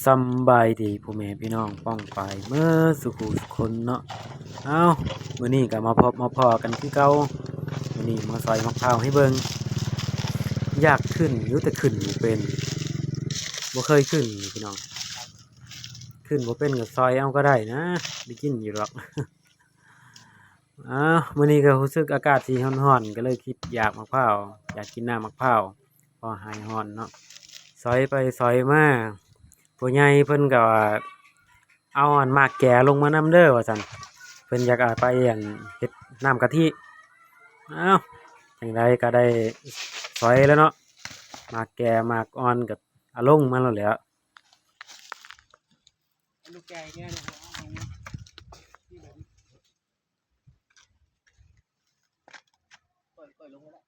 ສຳບາຍດີພໍ່ແມ່ພີ່ນ້ອງປ້ອງປາຍເໝິດສູ່ຜູ້ສູ່ຄົນເນາະ. ເອົ້າ ມື້ນີ້ກໍມາພົບມາພໍ້ກັນຄືເກົ່າ. ມື້ນີ້ມາສອຍໝາກພ້າວໃຫ້ເບິ່ງ. ຢາກຂຶ້ນຢູ່ ແຕ່ຂຶ້ນບໍ່ເປັນ, ບໍ່ເຄີຍຂຶ້ນພີ່ນ້ອງ. ຂຶ້ນບໍ່ເປັນກໍສອຍເອົາກໍໄດ້ນະ, ໄດ້ກິນຢູ່ດອກ. ອ້າວ ມື້ນີ້ກໍຮູ້ສຶກອາກາດຊິຮ້ອນໆ ກໍເລີຍຄິດຢາກໝາກພ້າວ, ຢາກກິນນ້ຳໝາກພ້າວ ພໍຫາຍຮ້ອນເນາະ. ສອຍໄປສອຍມາ ຜູ້ໃຫຍ່ເພິ່ນກໍວ່າ ເອົາອັນໝາກແກລົງມານຳເດີວ່າຊັ້ນ, ເພິ່ນຢາກເອົາໄປອັນເຮັດນ້ຳກະທິ. ອ້າວ ຈັ່ງໃດກໍໄດ້ສອຍແລ້ວເນາະ, ໝາກແກໝາກອ່ອນກໍເອົາລົງມາໂລດແຫຼະ. ປ